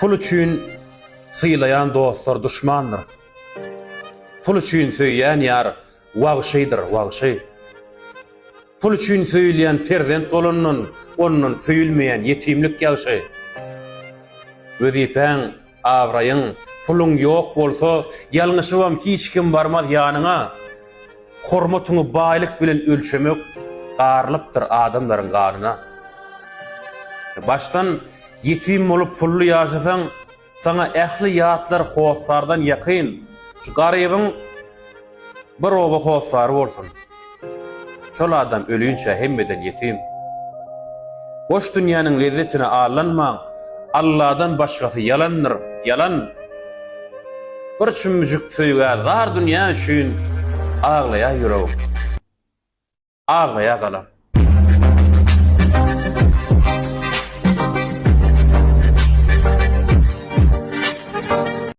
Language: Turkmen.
Pul üçin sylaýan dostlar duşmandyr. Pul üçin söýýän ýar wagşydyr, wagşy. Pul üçin söýülýän perzent bolandan, ondan söýülmeýän ýetimlik ýagşy. Wezipäň, abraýyň, puluň ýok bolsa, ýalňyşybam hiç kim barmaz ýanyňa. Hormatyňy baýlyk bilen ölçemek garylypdyr adamlaryň ganyna. Başdan ýetim bolup pully ýaşasaň, saňa ähli ýatlar hossardan ýakyn. Şu garybyň bir oba hossary bolsun. Şol adam ölinçä hemmeden ýetim. Boş dünýäniň lezzetine aldanmaň, Alladan başgasy ýalandyr, ýalan. Bir çümmüjik söýgä zar dünýä üçin aglaýar ýüregim. Aglaýar galam.